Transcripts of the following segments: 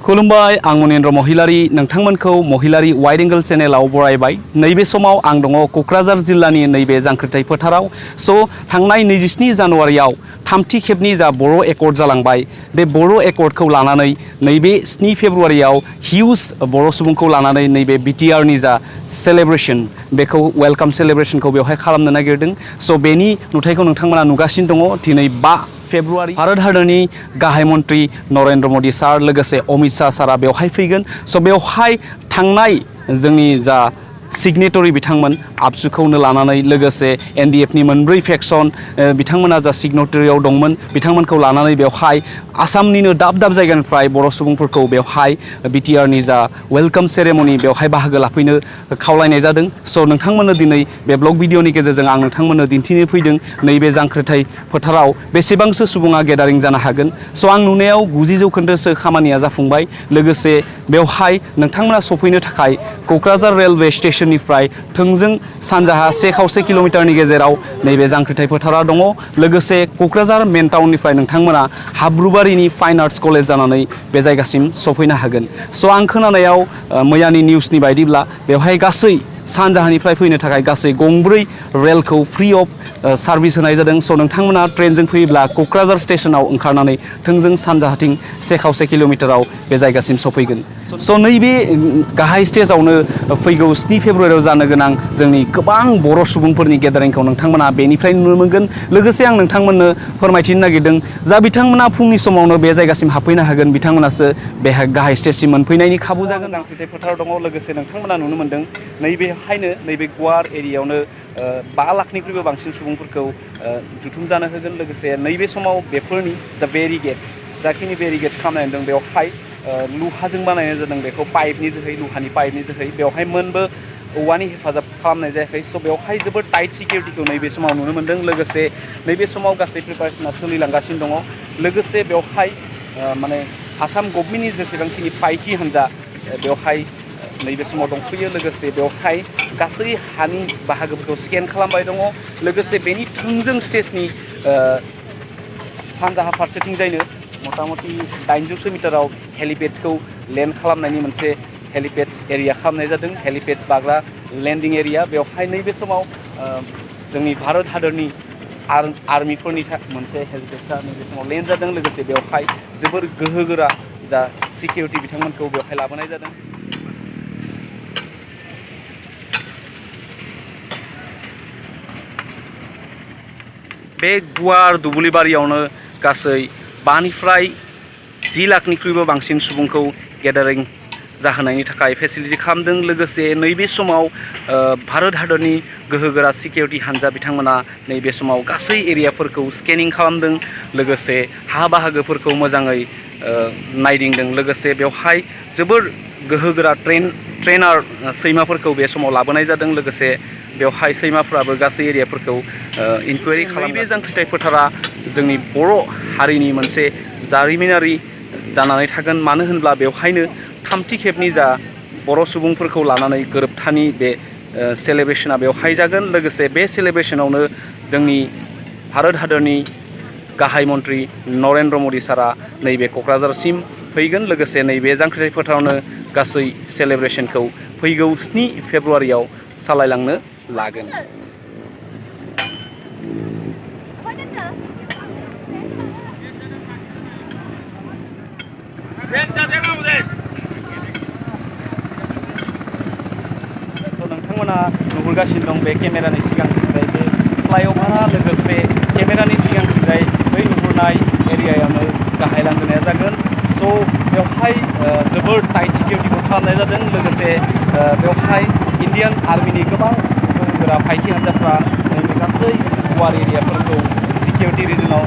खुलुमबाय आं मनेन्द्र महिलारी नोंथांमोनखौ महिलारी wide angle चेनेलाव बरायबाय। नैबे समाव आं दङ क'क्राझार जिल्लानि नैबे जांख्रिथाय फोथाराव। थांनाय 27 जानुवारियाव थामथि खेबनि जा बर' एकर्ड जालांबाय, बे बर' एकर्डखौ लानानै नैबे 7 फेब्रुवारियाव हिउज बर' सुबुंखौ लानानै नैबे BTR नि जा सेलेब्रेशन, बेखौ वेलकाम सेलेब्रेशनखौ बेवहाय खालामनो नागिरदों। बेनि नुथायखौ नोंथांमोना नुगासिनो दङ। दिनै 5 फेब्रुवारि भारत हादरनि गाहाय मन्त्रि नरेन्द्र मोदी सार लोगोसे अमित शाह सारा बेवहाय फैगोन। बेवहाय थांनाय जोंनि जा सिगनेटरि बिथांमोन आबसुखौनो लानानै लोगोसे NDF नि मोनब्रै फेक्सन बिथांमोना जा सिगनेटरियाव दंमोन बिथांमोनखौ लानानै बेवहाय आसामनिनो दाब दाब जायगानिफ्राय बर' सुबुंफोरखौ बेवहाय BTR नि जा वेलकाम सेरेमनि बेवहाय बाहागो लाफैनो खावलायनाय जादों। नोंथांमोननो दिनै बे ब्लग भिडिअनि गेजेरजों आं नोंथांमोननो दिन्थिनो फैदों नैबे जांख्रिथाय फोथाराव बेसेबांसो सुबुङा गेदारिं जानो हागोन। आं नुनायाव 90% खामानिया जाफुंबाय। लोगोसे बेवहाय नोंथांमोना सफैनो थाखाय क'क्राझार रेलवे स्टेशननिफ्राय थोंजों सानजाहा 1.5 किल'मिटारनि गेजेराव नैबे जांख्रिथाय फोथारा दङ। लोगोसे क'क्राझार मेन टाउननिफ्राय नोंथांमोना हाब्रुबारिनि फाइन आर्ट्स कलेज जानानै बे जायगासिम सफैनो हागोन। आं खोनानायाव मैयानि निउसनि बायदिब्ला बेवहाय गासै सानजाहानिफ्राय फैनो थाखाय गासै गंब्रै रेलखौ फ्रि अफ सार्भिस होनाय जादों। नोंथांमोना ट्रेनजों फैयोब्ला क'क्राझार स्टेशनाव ओंखारनानै थोंजों सानजाहाथिं 1.5 किल'मिटाराव बे जायगासिम सफैगोन। नैबे गाहाय स्टेजावनो फैगौ 7 फेब्रुवारियाव जानो गोनां जोंनि गोबां बर' सुबुंफोरनि गेदारिंखौ नोंथांमोना बेनिफ्राय नुनो मोनगोन। लोगोसे आं नोंथांमोननो फोरमायथिनो नागिरदों, जा बिथांमोना फुंनि समावनो बे जायगासिम हाबफैनो हागोन बिथांमोनासो बे गाहाय स्टेजसिम मोनफैनायनि खाबु जागोन। जांख्रिथाय फोथार दङ। लोगोसे नोंथांमोना नुनो मोनदों नैबेहायनो नैबे गुवार एरियायावनो 5 लाखनिख्रुइबो बांसिन सुबुंफोरखौ जुथुम जानो होगोन। लोगोसे नैबे समाव बेफोरनि जा बेरिगेट्स, जाखिनि बेरिगेट्स खालामनाय दं बेवहाय लुहाजों बानायनाय जादों। बेखौ पाइपनि जोहै, लुहानि पाइपनि जोहै, बेवहाय मोनबो औवानि हेफाजाब खालामनाय जायाखै। बेवहाय जोबोद टाइट सिकिउरिटिखौ नैबे समाव नुनो मोनदों। लोगोसे नैबे समाव गासै प्रिपारेसना सोलिलांगासिनो दङ। लोगोसे बेवहाय माने आसाम गभर्नमेन्टनि जेसेबांखिनि फायखि हान्जा बेवहाय नैबे समाव दंफैयो। लोगोसे बेवहाय गासै हानि बाहागोफोरखौ स्केन खालामबाय दङ। लोगोसे बेनि थोंजों स्टेजनि सानजाहा फारसेथिंजायनो मथा-मथि 800 मिटाराव हेलिपेडखौ लेन्ड खालामनायनि मोनसे हेलिपेड्स एरिया खालामनाय जादों। हेलिपेड्स बाग्रा लेन्डिं एरिया। बेवहाय नैबे समाव जोंनि भारत हादरनि आर्मिफोरनि मोनसे हेलिपेड्सआ नैबे समाव लेन्ड जादों। लोगोसे बेवहाय जोबोर गोहोगोरा जा सिकिउरिटि बिथांमोनखौ बेवहाय लाबोनाय जादों। बे गुवार दुब्लिबारियावनो गासै 5 निफ्राय 10 लाखनिख्रुइबो बांसिन सुबुंखौ गेदारिं जाहोनायनि थाखाय फेसिलिटि खालामदों। लोगोसे नैबे समाव भारत हादरनि गोहोगोरा सिकिउरिटि हान्जा बिथांमोना नैबे समाव गासै एरियाफोरखौ स्केनिं खालामदों। लोगोसे हा बाहागोफोरखौ मोजाङै नायदिंदों। लोगोसे बेवहाय जोबोर गोहोगोरा ट्रेनार सैमाफोरखौ बे समाव लाबोनाय जादों। लोगोसे बेवहाय सैमाफ्राबो गासै एरियाफोरखौ इनकुवेरि खालामो। बे जांख्रिथाय फोथारा जोंनि बर' हारिनि मोनसे जारिमिनारि जानानै थागोन। मानो होनब्ला बेवहायनो थामथि खेबनि जा बर' सुबुंफोरखौ लानानै गोरोबथानि बे सेलेब्रेशना बेवहाय जागोन। लोगोसे बे सेलेब्रेशनावनो जोंनि भारत हादरनि गाहाय मन्त्रि नरेन्द्र मोदी सारा नैबे क'क्राझारसिम फैगोन। लोगोसे नैबे जांख्रिथाय फोथारावनो गासै सेलेब्रेशनखौ फैगौ 7 फेब्रुवारियाव सालायलांनो लागोन। नोंथांमोना नुहुरगासिनो दं बे केमेरानि सिगांथिंजाय बे फ्लाइअभारा। लोगोसे केमेरानि सिगांथिंजाय बै नुहुरनाय एरियायावनो गाहाय लांगोनाया जागोन। बेवहाय जोबोर टाइट सिकिउरिटिखौ खालामनाय जादों। लोगोसे बेवहाय इण्डियान आर्मिनि गोबां गोहोगोरा फायखि हान्जाफ्रा नैबे गासै गुवार एरियाफोरखौ सिकिउरिटि रिजनाव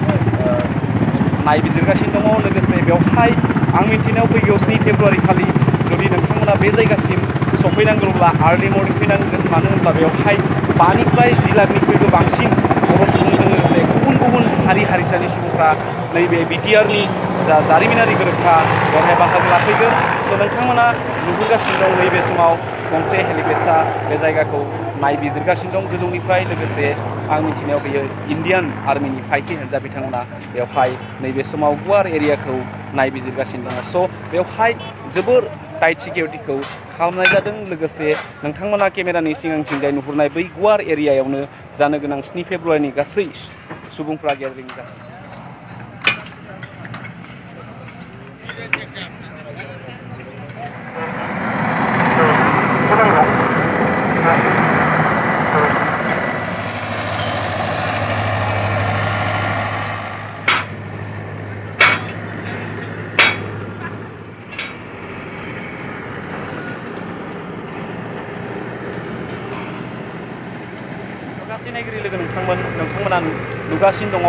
नायबिजिरगासिनो दङ। लोगोसे बेवहाय आं मिन्थिनायाव फैगौ 7 फेब्रुवारि खालि जुदि नोंथांमोना बे जायगासिम सफैनांगौब्ला आर्लि मर्निं फैनांगोन। मानो होनब्ला बेवहाय 5 निफ्राय 10 लाखनिख्रुइबो बांसिन बर' सुबुंजों लोगोसे गुबुन गुबुन हारि हारिसानि सुबुंफ्रा नैबे BTRनि जा जारिमिनारि गोरोबथा बेवहाय बाहागो लाफैगोन। स' नोंथांमोना नुबोगासिनो दं नैबे समाव गंसे हेलिपेडआ बे जायगाखौ नायबिजिरगासिनो दं गोजौनिफ्राय। लोगोसे आं मिथिनायाव बेयो इण्डियान आर्मिनि फाइटि हान्जा बिथांमोना बेवहाय नैबे समाव गुवार एरियाखौ नायबिजिरगासिनो दङ। स' बेवहाय जोबोर टाइट सिकिउरिटिखौ खालामनाय जादों। लोगोसे नोंथांमोना केमेरानि सिगांथिंजाय नुहुरनाय बै गुवार एरियायावनो जानो गोनां 7 फेब्रुवारिनि गासै सुबुंफ्रा गेदारिं जागोन। गासै नायगिरि लोगो नोंथांमोना नुगासिनो दङ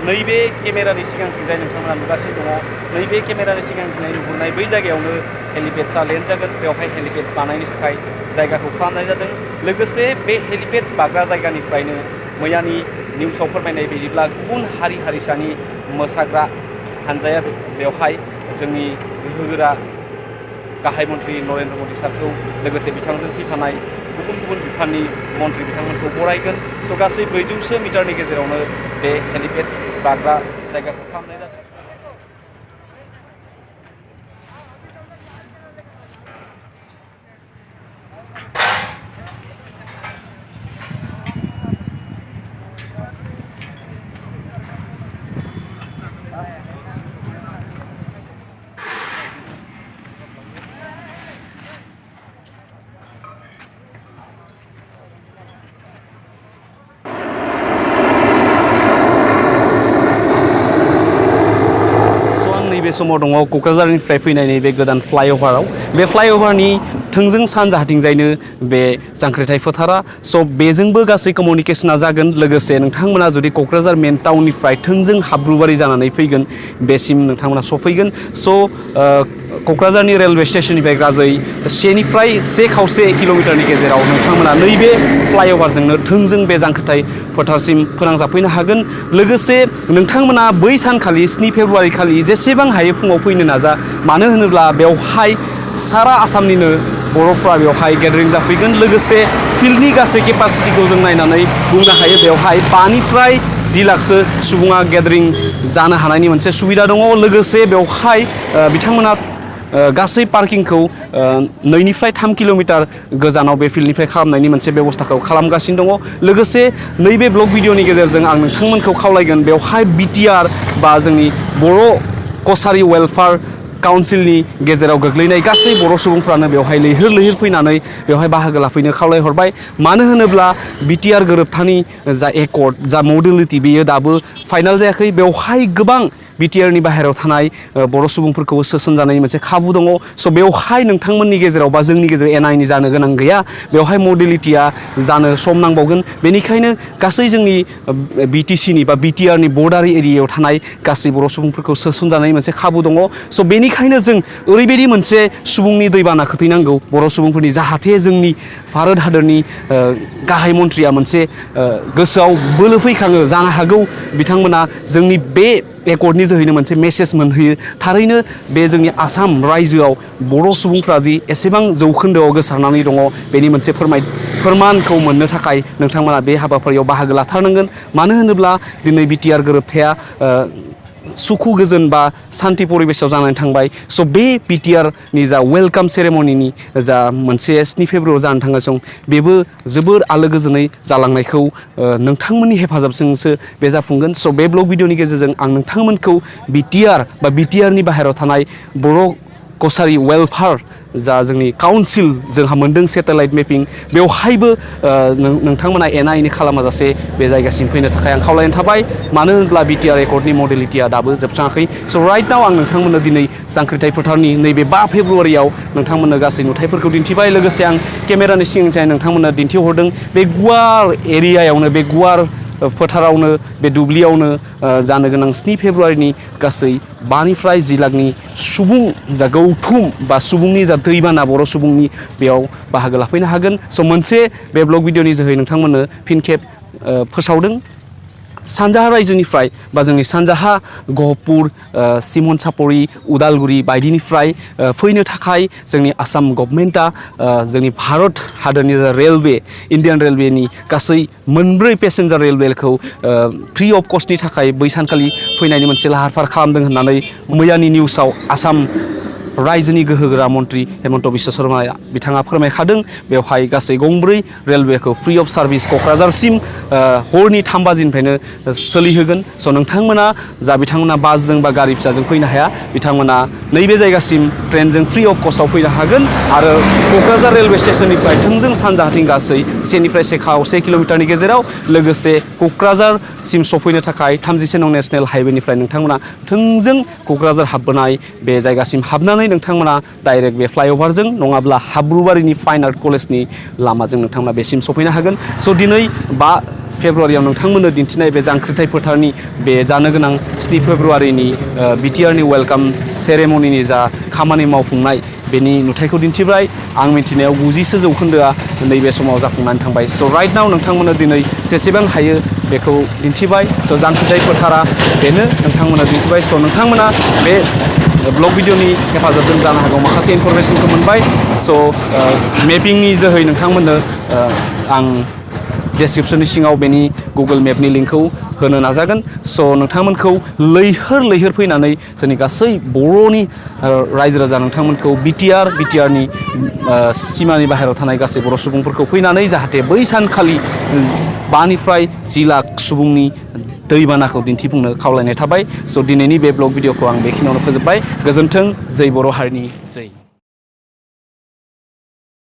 नैबे केमेरानि सिगांथिंजाय नोंथांमोना नुगासिनो दङ नैबे केमेरानि सिगांथिंजाय नुहुरनाय बै जायगायावनो हेलिपेडआ लेन्ड जागोन। बेवहाय हेलिपेड बानायनो थाखाय जायगाखौ खालामनाय जादों। लोगोसे बे हेलिपेड बाग्रा जायगानिफ्रायनो मैयानि निउसाव फोरमायनाय बायदिब्ला गुबुन हारि हारिसानि मोसाग्रा हान्जाया बेवहाय जोंनि गोहोगोरा गाहाय मन्त्रि नरेन्द्र मदि सारखौ लोगोसे बिथांजों फैफानाय गुबुन गुबुन बिफाननि मन्त्रि बिथांमोनखौ बरायगोन। स' गासै 400 मिटारनि गेजेरावनो बे हेलिपेड बाग्रा जायगाखौ खालामनाय जादों। नैबे समाव दङ क'क्राझारनिफ्राय फैनाय नैबे गोदान फ्लाइअभाराव। बे फ्लाइअभारनि थोंजों सानजाहाथिंजायनो बे जांख्रिथाय फोथारा। स' बेजोंबो गासै कमिउनिकेसना जागोन। लोगोसे नोंथांमोना जुदि क'क्राझार मेन टाउननिफ्राय थोंजों हाब्रुबारि जानानै फैगोन बेसिम नोंथांमोना सफैगोन। स' क'क्राझारनि रेलवे स्टेशननिफ्राय गासै 1.5 किल'मिटारनि गेजेराव नोंथांमोना नैबे फ्लाइअभारजोंनो थोंजों बे जांख्रिथाय फोथारसिम फोनांजाबफैनो हागोन। लोगोसे नोंथांमोना बै सानखालि 7 फेब्रुवारि खालि जेसेबां हायो फुङाव फैनो नाजा। मानो होनोब्ला बेवहाय सारा आसामनिनो बर'फ्रा बेवहाय गेदारिं जाफैगोन। लोगोसे फिल्डनि गासै केपासिटिखौ जों नायनानै बुंनो हायो बेवहाय 5निफ्राय 10 लाखसो सुबुङा गेदारिं जानो हानायनि मोनसे सुबिदा दङ। लोगोसे बेवहाय बिथांमोना गासै पार्किंखौ 2निफ्राय 3 किल'मिटार गोजानाव बे फिल्डनिफ्राय खालामनायनि मोनसे बेबस्थाखौ खालामगासिनो दङ। लोगोसे नैबे ब्लग भिडिअनि गेजेरजों आं नोंथांमोनखौ खावलायगोन बेवहाय BTR बा जोंनि बर' कसारि वेलफेयार काउन्सिलनि गेजेराव गोग्लैनाय गासै बर' सुबुंफ्रानो बेवहाय लैहोर लैहोर फैनानै बेवहाय बाहागो लाफैनो खावलायहरबाय। मानो होनोब्ला BTR गोरोबथानि जा एकर्ड जा मडेलिटि बेयो दाबो फाइनाल जायाखै। बेवहाय गोबां BTRनि बाहेरायाव थानाय बर' सुबुंफोरखौबो सोसनजानायनि मोनसे खाबु दङ। स' बेवहाय नोंथांमोननि गेजेराव बा जोंनि गेजेराव एना-एनि जानो गोनां गैया। बेवहाय मडेलिटिया जानो सम नांबावगोन। बेनिखायनो गासै जोंनि BTCनि बा BTRनि बर्डार एरियायाव थानाय गासै बर' सुबुंफोरखौ सोसनजानायनि मोनसे खाबु दङ। स' बेनिखायनो जों ओरैबायदि मोनसे सुबुंनि दैबाना खोथैनांगौ बर' सुबुंफोरनि जाहाथे जोंनि भारत हादरनि गाहाय मन्थ्रिया मोनसे गोसोआव बोलो फैखाङो। जानो हागौ बिथांमोना जोंनि बे एकर्डनि जोहैनो मोनसे मेसेज मोनहैयो। थारैनो बे जोंनि आसाम रायजोआव बर' सुबुंफ्रा जि एसेबां जौखोन्दोआव गोसारनानै दङ बेनि मोनसे फोरमानखौ मोननो थाखाय नोंथांमोना बे हाबाफारियाव बाहागो लाथारनांगोन। मानो होनोब्ला दिनै BTR गोरोबथाया सुखु गोजोन बा सान्थि परिबेसाव जानानै थांबाय। स' बे BTRनि जा वेलकाम सेरेमनिनि जा मोनसे 7 फेब्रुआरियाव जानो थांगासिनो दं बेबो जोबोर आलो गोजोनै जालांनायखौ नोंथांमोननि हेफाजाबजोंसो बे जाफुंगोन। स' बे ब्लग भिडिअनि गेजेरजों आं नोंथांमोनखौ BTR बा BTRनि बाहेरायाव थानाय बर' कसारि वेलफेयार जा जोंनि काउन्सिल जोंहा मोनदों सेटेलाइट मेपिं बेवहायबो नोंथांमोना एना-एनि खालामाजासे बे जायगासिम फैनो थाखाय आं खावलायनाय थाबाय। मानो होनब्ला BTR एकर्डनि मडेलिटिया दाबो जोबस्राङाखै। स' राइट नाव आं नोंथांमोननो दिनै जांख्रिथाय फोथारनि नैबे 5 फेब्रुआरियाव नोंथांमोननो गासै नुथायफोरखौ दिन्थिबाय। लोगोसे आं केमेरानि सिगांथिं नोंथांमोननो दिन्थिहरदों बे गुवार एरियायावनो बे गुवार फोथारावनो बे दुब्लियावनो जानो गोनां 7 फेब्रुआरिनि गासै 5निफ्राय 10 लाखनि सुबुं जा गौथुम बा सुबुंनि जा दैबाना बर' सुबुंनि बेयाव बाहागो लाफैनो हागोन। स' मोनसे बे ब्लग भिडिअनि जोहै नोंथांमोननो फिन खेब फोसावदों। सानजाहा रायजोनिफ्राय बा जोंनि सानजाहा गहपुर सिमन सापरि उदालगुरि बायदिनिफ्राय फैनो थाखाय जोंनि आसाम गभर्नमेन्टआ जोंनि भारत हादरनि रेलवे इन्डियान रेलवेनि गासै मोनब्रै पेसेन्जार रेलवेखौ फ्रि अफ कस्टनि थाखाय बै सानखालि फैनायनि मोनसे लाहार फाहार खालामदों होननानै मैयानि निउसाव आसाम रायजोनि गोहोगोरा मन्त्रि हेमन्त बिश्व शर्माया बिथाङा फोरमायखादों बेवहाय गासै गंब्रै रेलवेखौ फ्रि अफ सार्भिस क'क्राझारसिम हरनि 3 बाजिनिफ्रायनो सोलिहोगोन। स' नोंथांमोना जा बिथांमोना बासजों बा गारि फिसाजों फैनो हाया बिथांमोना नैबे जायगासिम ट्रेनजों फ्रि अफ कस्टआव फैनो हागोन आरो क'क्राझार रेलवे स्टेशननिफ्राय थोंजों सानजाहाथिं गासै 1 किल'मिटारनि गेजेराव लोगोसे क'क्राझारसिम सफैनो थाखाय 37 नं नेशनेल हाइवेनिफ्राय नोंथांमोना थोंजों क'क्राझार हाबबोनाय बे जायगासिम हाबनानै नोंथांमोना डाइरेक्ट बे फ्लाइअभारजों नङाब्ला हाब्रुबारिनि फाइन आर्ट कलेजनि लामाजों नोंथांमोना बेसिम सफैनो हागोन। स' दिनै 5 फेब्रुवारियाव नोंथांमोननो दिन्थिनाय बे जांख्रिथाय फोथारनि बे जानो गोनां 7 फेब्रुवारिनि BTRनि वेलकाम सेरेमनिनि जा खामानि मावफुंनाय बेनि नुथायखौ दिन्थिबाय। आं मिथिनायाव 90% नैबे समाव जाफुंनानै थांबाय। स' राइट नाव नोंथांमोननो दिनै जेसेबां हायो बेखौ दिन्थिबाय। स' जांख्रिथाय फोथारा बेनो नोंथांमोना दिन्थिबाय। स' नोंथांमोना बे ब्लग भिडिअनि हेफाजाबजों जानो हागौ माखासे इनफरमेसनखौ मोनबाय। स' मेपिंनि जोहै नोंथांमोननो आं डेसक्रिपसननि सिङाव बेनि गुगोल मेपनि लिंकखौ होनो नाजागोन। स' नोंथांमोनखौ लैहोर फैनानै जोंनि गासै बर'नि रायजो राजा नोंथांमोनखौ BTRनि सिमानि बाहेरायाव थानाय गासै बर' सुबुंफोरखौ फैनानै जाहाथे बै सानखालि 5 निफ्राय 10 लाख सुबुंनि दैबानाखौ दिन्थिफुंनो खावलायनाय थाबाय। स' दिनैनि बे ब्लग भिडिअखौ आं बेखिनियावनो फोजोबबाय। गोजोन्थों। जै बर' हारिनि जै।